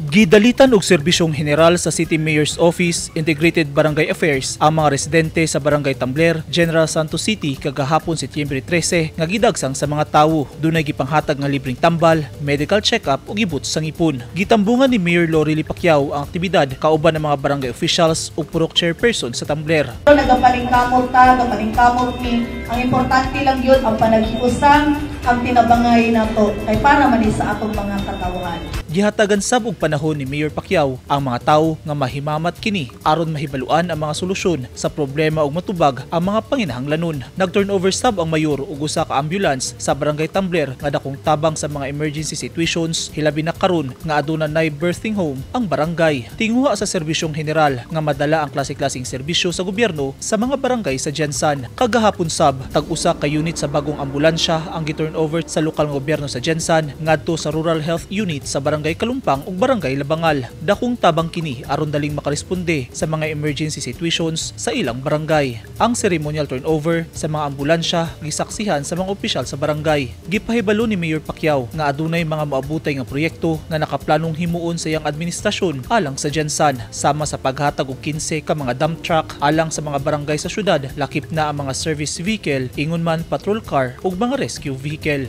Gidalitan og serbisyong general sa City Mayor's Office, Integrated Barangay Affairs ang mga residente sa Barangay Tambler, General Santos City kagahapon, Setyembre 13, nga gidagsang sa mga tawo. Dunay gipanghatag nga libreng tambal, medical check-up ug ibot sa ngipon. Gitambungan ni Mayor Lorely Pacquiao ang aktibidad kauban ng mga barangay officials ug purok chairperson sa Tambler. Nagapaningkamot ta, nagapaningkamot mi. Ang importante lang yun, ang panaghiusan, ang tinabangay nato kay para man ni sa atong mga katawhan. Gihatagan sab og panahon ni Mayor Pacquiao ang mga tawo nga mahimamat kini aron mahibaluan ang mga solusyon sa problema ug matubag ang mga panginahanglanon. Nag-turnover sab ang mayor og usa ka ambulance sa Barangay Tambler nga dakong tabang sa mga emergency situations, hilabi na karon nga aduna nay birthing home ang barangay. Tinguha sa serbisyong general nga madala ang klase-klaseng serbisyo sa gobyerno sa mga barangay sa GenSan. Kagahapon sab, tag-usa ka unit sa bagong ambulansya ang gi-turnover sa lokal nga gobyerno sa GenSan ngadto sa Rural Health Unit sa Barangay Kalumpang ug Barangay Labangal. Dakong tabang kini aron daling makaresponde sa mga emergency situations sa ilang barangay. Ang ceremonial turnover sa mga ambulansya gisaksihan sa mga opisyal sa barangay. Gipahibalo ni Mayor Pacquiao nga adunay mga moabutay nga proyekto nga nakaplanong himuon sa iyang administrasyon alang sa GenSan, sama sa paghatag og 15 ka mga dump truck alang sa mga barangay sa syudad, lakip na ang mga service vehicle, ingon man patrol car ug mga rescue vehicle.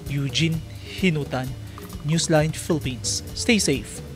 Eugene Hinutan, Newsline Philippines. Stay safe.